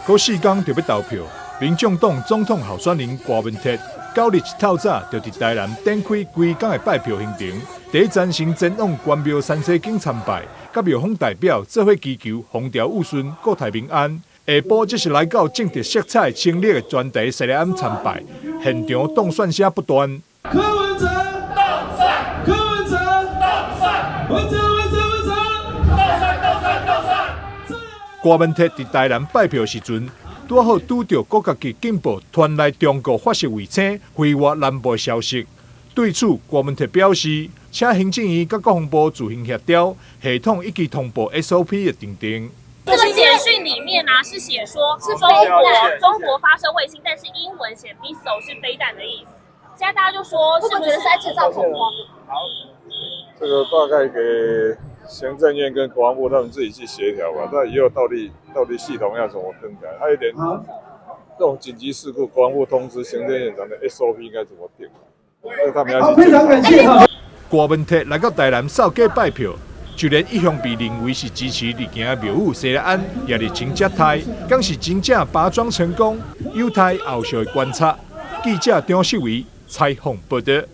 閣四工就欲投票，民眾黨總統候選人柯文哲9日一透早就佇台南展開規工的拜票行程，佇專程前往關廟山西宮參拜，佮廟方代表做伙祈求風調雨順、國泰民安。下晡則是來到政治色彩清冽的全台西來庵參拜，現場當選聲不斷。柯文哲當選，柯文哲當選，文哲文哲文哲當選當選當選。柯文哲佇台南拜票時陣，拄好拄著國家級警報傳來中國發射衛星飛越南部的消息。對此，柯文哲表示，請行政院佮國防部自行協調，系統以及通報 SOP 的訂定。這個簡訊裡面呢，是寫說中國發射衛星，但是英文寫 missile 是飛彈的意思。現在大家就說，是不是覺得是在製造恐慌？這個大概給行政院跟國防部他們自己去協調吧。那以後到底系統要怎麼更改？還有一點，這種緊急事故，國防部通知行政院長的 SOP 應該怎麼定？這他們要去。非常感謝哈。柯文哲來到台南掃街拜票，就連一向被認為是支持日行的廟宇西來庵，也熱情接待，敢是真正拔樁成功，有待後續觀察。記者張世維採訪報導。